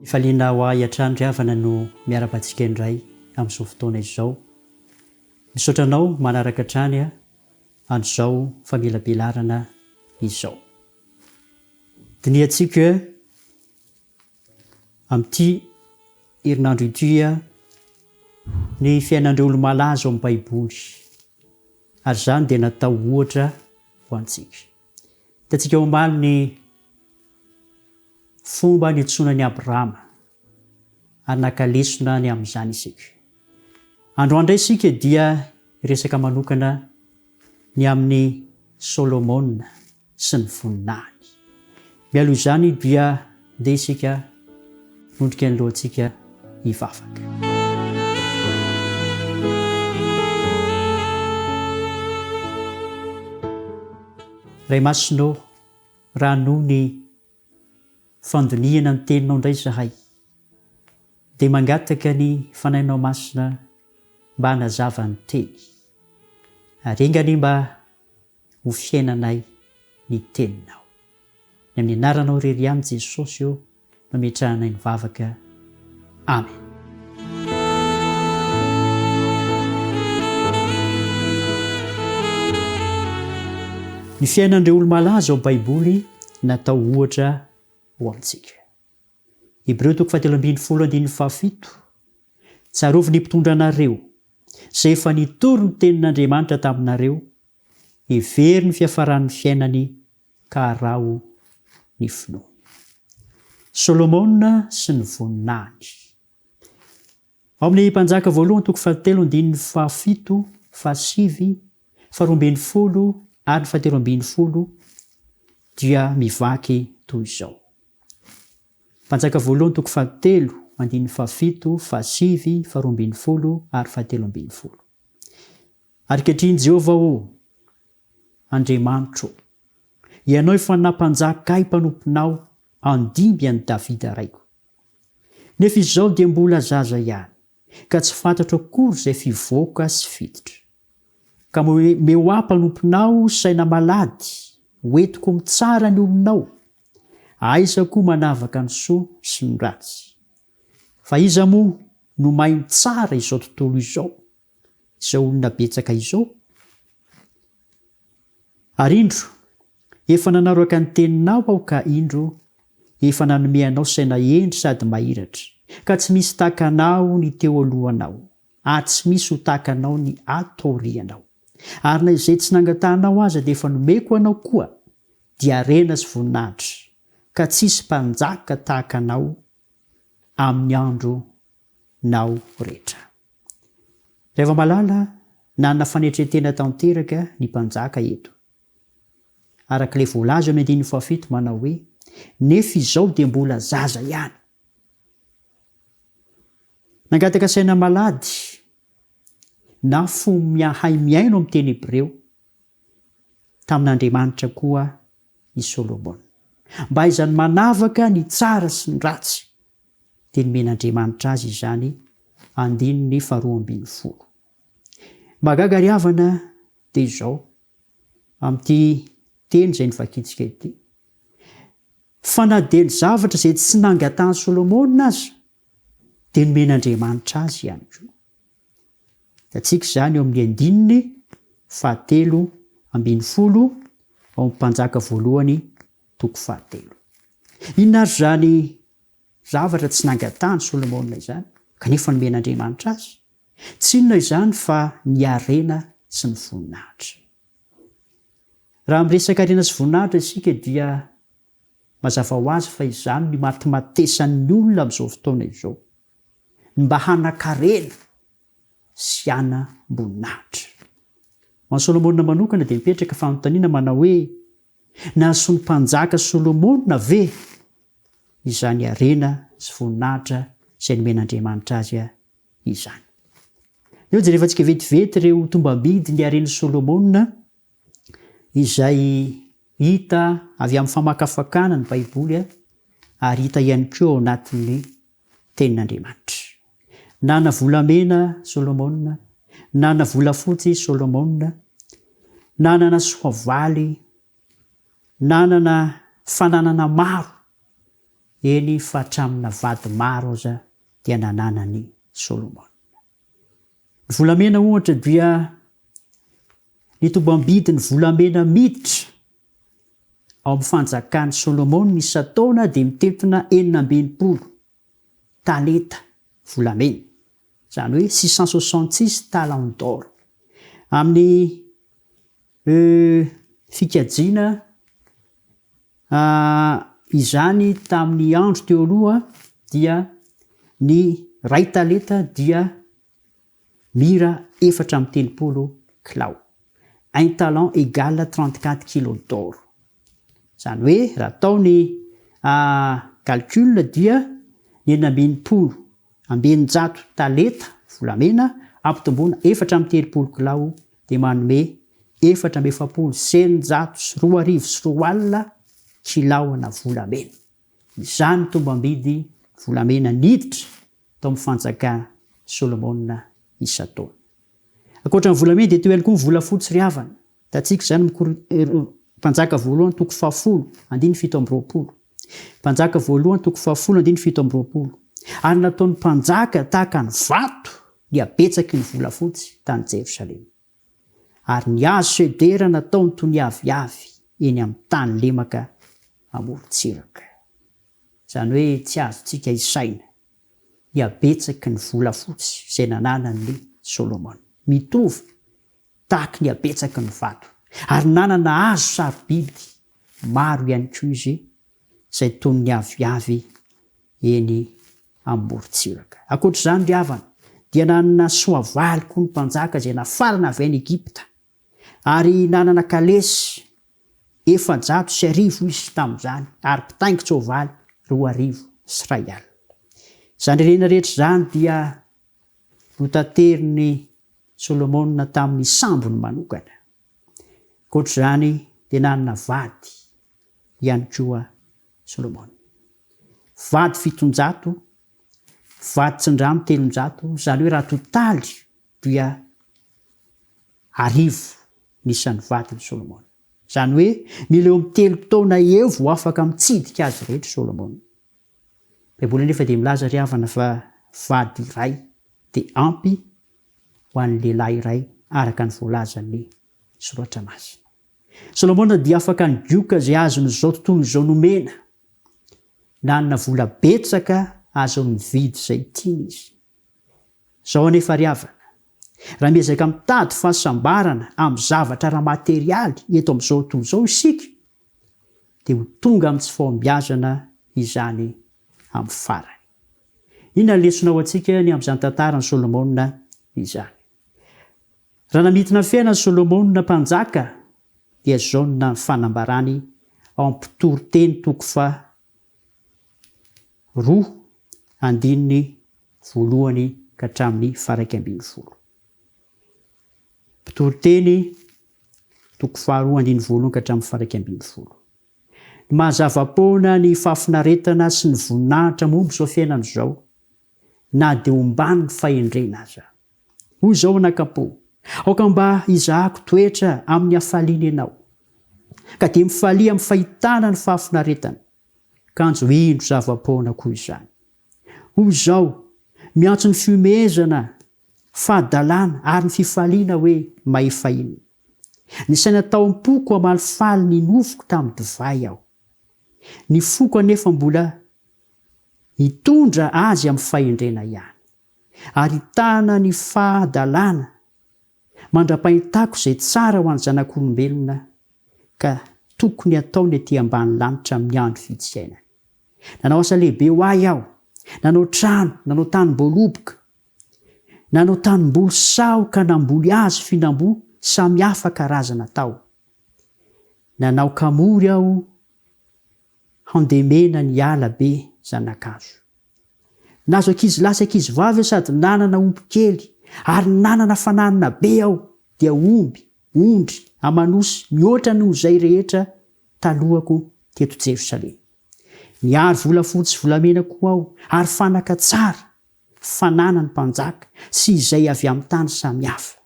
Hifaliana ho ahy hatrany ry havana no miarahaba antsika indray amin'izao fotoana izao. Misaotra anao manaraka hatrany an'izao famelabelarana izao. Dinihantsika amin'ity herinandro ity ny fiainan'ireo olo-malaza ao amin'ny Baiboly, ary izany dia natao ohatra ho antsika. Hitantsika omaly ny fomba niantsoana an'i Abrahama, ary naka lesona ny amin'izany isika. Androany indray isika dia hiresaka manokana ny amin'i Solomona sy ny voninahiny. Mialoha izany dia ndeha isika Mondrika ny lohantsika hivavaka. Ray Masina ô, raha noho ny fandinihana ny Teninao indray izahay, dia mangataka ny Fanahinao Masina mba hanazava ny Teny. Ary enga anie mba ho fiainanay ny Teninao. Ny amin'ny Anaranao irery ihany Jesosy ô no ametrahanay ny vavaka. Amen. Ny fiainan'ireo olo-malaza ao Baiboly natao ohatra ho antsika. Hebreo toko fahatelo ambin'ny folo andininy fahafito, Tsarovy ny mpitondra anareo, izay efa nitory ny tenin'Andriamanitra taminareo, hevero ny fiafaran'ny fiainany ka araho ny finoany. Solomona sy ny voninahiny. Ao amin'ny Mpanjaka voalohany toko fahatelo andininy fahafito, fahasivy, faharoa ambin'ny folo ary ny fahatelo ambin'ny folo dia mivaky toy izao. Mpanjaka voalohany toko fahatelo andininy fahafito, fahasivy, faharoa ambin'ny folo ary fahatelo ambin'ny folo. Ary ankehitriny Jehovah ô, Andriamanitro ô, Ianao efa nampanjaka ahy mpanomponao handimby an'i Davida raiko. Nefa izao dia mbola zaza ihany, ka tsy fantatro akory izay fivoaka sy fiditra. Ka omeo ahy mpanomponao saina malady, hoentiko mitsara ny olonao, aiza koa manavaka ny soa sy ny ratsy. Fa iza moa no mahay mitsara izao tontolo izao? izao olona betsaka izao? Ary indro, efa nanaroaka ny teninao aho ka indro, efa nanome anao saina hendry sady mahiratra, ka tsy misy tahaka anao ny teo alohanao, ary tsy misy ho tahaka anao ny ato aorianao. Ary na izay tsy nangatahanao aza dia efa nomeko anao koa, dia harena sy voninahitra, ka tsy hisy mpanjaka tahaka anao amin'ny andro nao rehetra. Raiva malala, nanana fanetren-tena tanteraka ny mpanjaka eto. Araka ilay voalaza eo amin'ny andininy fahafito manao hoe, Nefa izao dia mbola zaza ihany. Nangataka saina malady na fo miahay mihaino amin'ny teny hebreo tamin'Andriamanitra koa i Solomona. Mba hahaizany manavaka ny tsara sy ny ratsy, dia nomen'Andriamanitra azy izany, andininy faharoa ambin'ny folo. Mahagaga ry havana dia izao, amin'ity teny izay novakintsika ity, fa na dia ny zavatra izay tsy nangatahan'i Solomona aza dia nomen'Andriamanitra azy ihany koa. Hitantsika izany eo amin'ny andininy fahatelo ambin'ny folo ao amin'ny Mpanjaka voalohany toko fahatelo. Inona ary izany zavatra tsy nangatahan'i Solomona izany kanefa nomen'Andriamanitra azy? Tsy inona izany fa ny harena sy ny voninahitra. Raha miresaka harena sy voninahitra isika dia mazava ho azy fa izany no imatimatesan'ny olona amin'izao fotoana izao. Ny mba hanan-karena sy hanam-boninahitra. Ho an'i Solomona manokana dia mipetraka fanontaniana manao hoe, Nahasoa ny mpanjaka Solomona ve izany harena sy voninahitra izay nomen'Andriamanitra azy izany? Eo jerevantsika vetivety ireo tombam-bidy ny haren'i Solomona izay hita avy amin'ny famakafakana ny Baiboly ary hita ihany koa ao anatin'ny Tenin'Andriamanitra. Nana volamena Solomona, nana volafotsy Solomona, nanana soavaly, nanana fananana maro. Eny fa hatramina vady maro aza dia nananan'i Solomona. Ny volamena ohatra dia ny tombam-bidin'ny volamena miditra ao amin'ny fanjakan'i Solomona isan-taona dia mitentina 66 talenta volamena, izany hoe 666 talents d'or. Amin'ny fikajiana izany tamin'ny andro teo aloha dia ny iray talenta dia mira 34 kilao, un talent égale 34 kilos d'or. Izany hoe raha atao ny calcul dia ny 666 talenta volamena ampitomboina 34 kilao dia manome 244 20 kilaona volamena. Izany tombam-bidy volamena niditra tao amin'ny fanjakan'i Solomona isan-taona. Ankoatra ny volamena dia teo ihany koa ny volafotsy ry havana. Hitantsika izany amin'ny Mpanjaka voalohany toko fahafolo andininy 27. Mpanjaka voalohany toko fahafolo andininy 27. Ary nataon'ny mpanjaka tahaka ny vato ny habetsaky ny volafotsy tany Jerosalema. Ary ny hazo sedera nataony toy ny aviavy eny amin'ny tany lemaka amoron-tsiraka. Izany hoe tsy azontsika isaina ny habetsaky ny volafotsy izay nananan'i Solomona. Mitovy tahaky ny habetsaky ny vato. Ary nanana hazo sarobidy maro ihany koa izy izay toy ny aviavy eny amoron-tsiraka. Ankoatra izany ry havana, dia nanana soavaly koa ny mpanjaka izay nafarana avy any Egypta, ary nanana kalesy 1400 izy tamin'izany, ary mpitaingin-tsoavaly 2002. Izany harena rehetra izany dia notaterin'i Solomona tamin'ny sambony manokana. Ankoatra izany dia nanana vady ihany koa Solomona. Vady 700, vady tsindrano 300, izany hoe raha totaly dia 1000 ny isan'ny vadin'i Solomona. Izany hoe mila eo amin'ny telo taona eo vao afaka mitsidika azy rehetra Solomona. Baiboly anefa dia milaza ry havana fa vady iray dia ampy ho an'ny lehilahy iray araka ny voalazan'ny Soratra Masina. Solomona dia afaka nigoka izay azon'izao tontolo izao nomena. Nanana vola betsaka azony nividy izay tiany izy. Izao anefa ry havana, raha miezaka mitady fahasambarana amin'ny zavatra ara-materialy eto amin'izao tontolo izao isika, dia ho tonga amin'ny tsy fahombiazana izany amin'ny farany. Inona ny lesona ho antsika ny amin'izany tantaran'i Solomona izany? Raha namintina ny fiainan'i Solomona mpanjaka, dia izao no fanambarany ao amin'ny Mpitoriteny toko faha roa andininy voalohany ka hatramin'ny faha-11. Mpitoriteny toko faharoa andininy voalohany ka hatramin'ny faha-11. Ny maha zava-poana ny fahafinaretana sy ny voninahitra momba izao fiainana izao, na dia omban'ny fahendrena aza. Hoy izao anakam-po, Aoka mba hizahako toetra amin'ny hafaliana ianao, ka dia mifalia amin'ny fahitana ny fahafinaretana, kanjo indro zava-poana koa izany. Hoy izao, miantso ny fihomehezana, fahadalana ary ny fifaliana hoe mahefa inona. Nisaina tao am-poko hamalifaly ny nofoko tamin'ny divay aho. Ny foko anefa mbola hitondra azy amin'ny fahendrena ihany, ary hitana ny fahadalana mandra-pahitako izay tsara ho an'ny zanak'olombelona ka tokony hataony aty ambany lanitra amin'ny andro vitsy iainany. Nanao asa lehibe ho ahy aho, nanao trano, nanao tanim-boaloboka, nanao tanimboly saho ka namboly hazo fihinam-boa samihafa karazana tao. Nanao kamory aho handemena ny ala be zanakazo. Nahazo ankizilahy sy ankizivavy aho sady nanana omby kely ary nanana fananana be aho dia omby, ondry, aman'osy mihoatra noho izay rehetra talohako teto Jerosalema. Nihary volafotsy sy volamena koa aho ary fanaka tsara, fananan'ny mpanjaka sy izay avy amin'ny tany samihafa.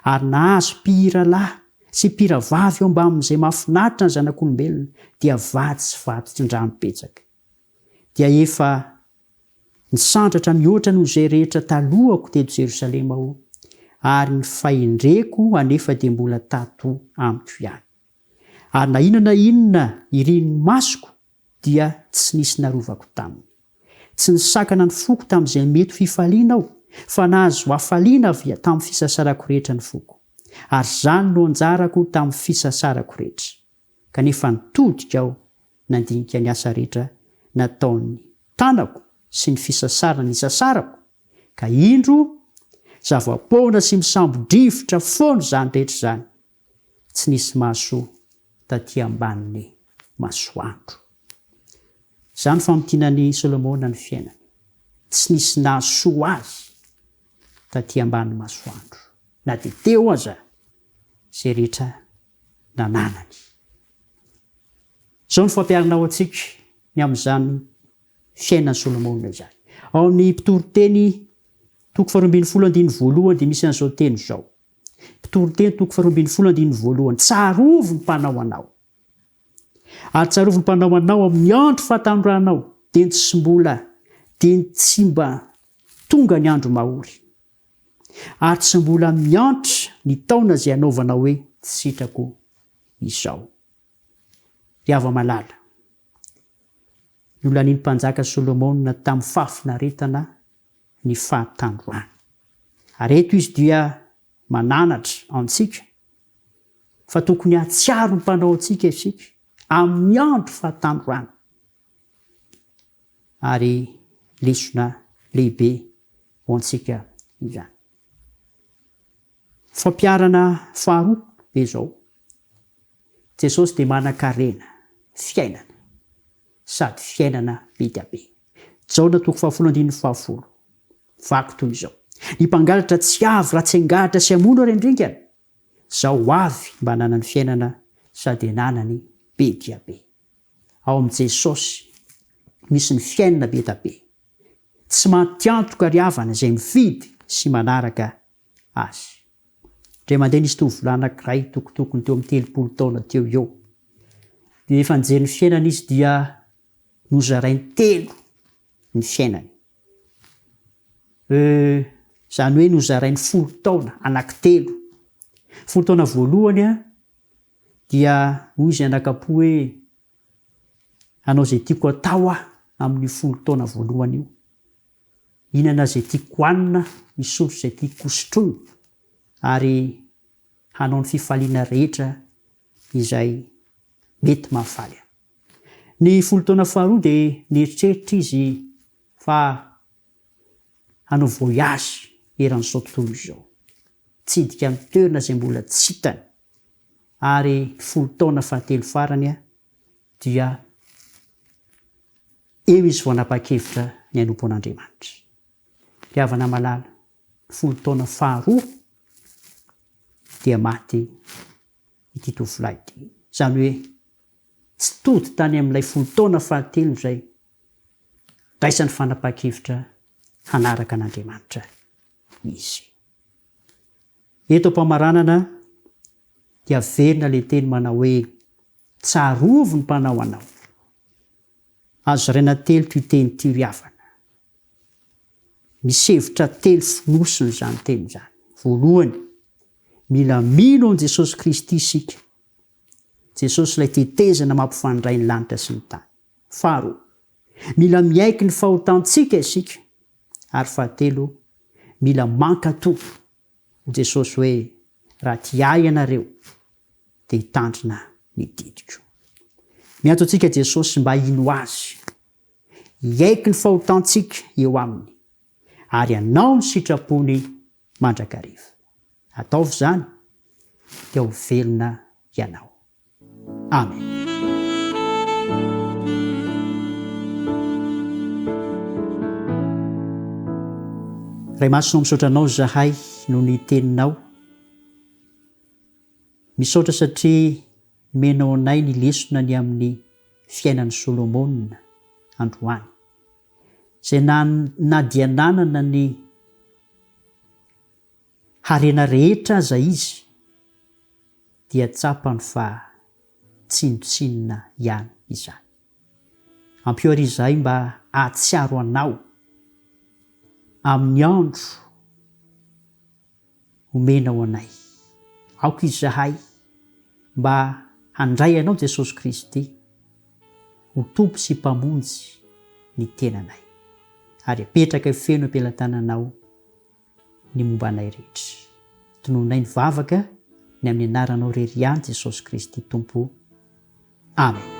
Ary nahazo mpihira lahy sy mpihira vavy eo mbamin'izay mahafinaritra ny zanak'olombelona, dia vady sy vaditsindrano betsaka. Dia efa nisandratra mihoatra noho izay rehetra talohako teto Jerosalema aho, ary ny fahendreko anefa dia mbola tato amiko ihany. Ary na inona na inona irin'ny masoko dia tsy nisy narovako taminy. Tsy nisakana ny foko tamin'izay mety ho fifaliana aho, fa nahazo hafaliana avy tamin'ny fisasarako rehetra ny foko. Ary izany no anjarako tamin'ny fisasarako rehetra. Kanefa nitodika aho nandinika ny asa rehetra nataon'ny tanako sy ny fisasarana nisasarako, ka indro, zava-poana sy misambo-drivotra foana izany rehetra izany, tsy nisy mahasoa taty ambanin'ny masoandro. Izany famintinan'i Solomona ny fiainany. Tsy nisy nahasoa azy taty ambany masoandro, na dia teo aza izay rehetra nananany. Izao no fampiharana ho antsika ny amin'izany fiainan'i Solomona izany. Ao amin'ny Mpitoriteny toko faharoa ambin'ny folo andininy voalohany dia misy an'izao teny izao. Mpitoriteny toko faharoa ambin'ny folo andininy voalohany, Tsarovy ny Mpanao anao. Ary tsarovy ny Mpanao anao amin'ny andro fahatanoranao, dia ny tsy mbola, dia ny tsy mba tonga ny andro mahory. Ary tsy mbola miantra ny taona izay anaovanao hoe tsy sitrako izao. Ry hava-malala, nolanian'ny mpanjaka Solomona tamin'ny fahafinaretana ny fahatandroany. Ary eto izy dia mananatra antsika fa tokony hahatsiaro ny Mpanao antsika isika amin'ny andro fahatandroana. Ary lesona lehibe ho antsika izany. Fampiharana faharoa dia izao, Jesosy dia manan-karena fiainana sady fiainana be dia be. Jaona toko fahafolo andininy fahafolo. Vaky toy izao, Ny mpangalatra tsy avy raha tsy hangalatra sy hamono ary handringana. Izaho ho avy mba hananany fiainana sady hananany be dia be. Ao amin'i Jesosy misy ny fiainana be da be. Tsy matiantoka ry havana izay mifidy sy manaraka Azy. Indray mandeha nisy tovolahy anankiray tokotokony teo amin'ny 30 taona teo eo. Dia efa nijery ny fiainany izy dia nozarainy telo ny fiainany. Euh, izany hoe nozarainy folo taona, anankitelo. Folo taona voalohany dia hoy izy anakam-po hoe hanao izay tiako atao aho amin'io folo taona voalohany io. Hihinana izay tiako hohanina, hisotro izay tiako hosotroina, ary hanao ny fifaliana rehetra izay mety mahafaly ahy. Ny folo taona faharoa dia nieritreritra izy fa hanao voyage eran'izao tontolo izao, hitsidika ny toerana izay mbola tsy hitany, ary ny folo taona fahatelo farany dia eo izy vao nanapa-kevitra ny hanompo an'Andriamanitra. Ry havana malala, ny folo taona faharoa dia maty ity tovolahy ity. Izany hoe tsy tody tany amin'ilay folo taona fahatelo izay ndraisany fanapahan-kevitra hanaraka an'Andriamanitra izy. Eto am-pamaranana dia averina ilay teny manao hoe tsarovy ny mpanao anao. Azo zaraina telo ity teny ity ry havana. Misy hevitra telo fonosiny izany teny izany. Voalohany, mila mino an'i Jesosy Kristy isika. Jesosy ilay tetezana mampifandray ny lanitra sy ny tany. Faharoa, mila miaiky ny fahotantsika isika. Ary fahatelo, mila mankatò. Hoy Jesosy hoe, Raha tia Ahy ianareo, dia hitandrina ny didiko. Miantso antsika Jesosy mba hino Azy, hiaiky ny fahotantsika eo Aminy, ary hanao ny sitrapony mandrakariva. Ataovy izany, dia ho velona ianao. Amen. Ray Masina ô misaotra Anao izahay noho ny Teninao. Misaotra satria nomenao anay ny lesona ny amin'ny fiainan'i Solomona androany, izay na na dia nanana ny harena rehetra aza izy dia tsapany fa tsinontsinona ihany izany. Ampio àry izahay mba hahatsiaro Anao amin'ny andro omenao anay. Aoka izahay mba handray Anao Jesosy Kristy ho Tompo sy Mpamonjy ny tenanay. Ary apetraka feno am-pelatananao ny momba anay rehetra. Tononay ny vavaka ny amin'ny anaranao irery ihany Jesosy Kristy Tompo. Amen.